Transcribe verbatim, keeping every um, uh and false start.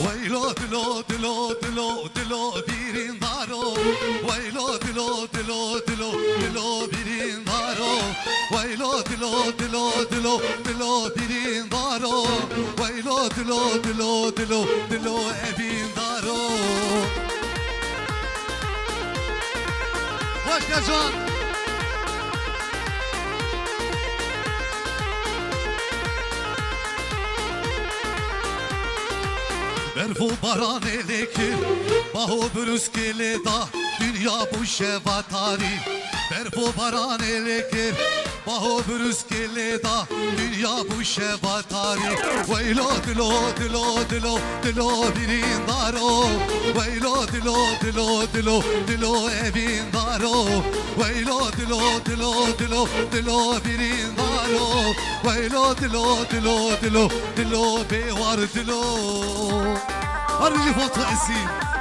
Weylo dilo, dilo, dilo, dilo birîndaro. Weylo dilo, dilo, dilo, dilo birîndaro. Weylo dilo, dilo, dilo, dilo birîndaro. Weylo dilo, dilo, dilo, dilo evîndaro. Hoş geldin. Berf û baranê lê kir, baho birûskê lê da, dinya bû şeva tarî. Berf û baranê lê kir, baho birûskê lê da, dinya bû şeva tarî. Weylo dilo, dilo, dilo, dilo birîndaro. Weylo dilo, dilo, dilo, dilo evîndaro. Weylo dilo, dilo, dilo, dilo birîndaro. Weylo dilo, dilo, dilo, dilo bêwar dilo. Her bijî Foto Esîr.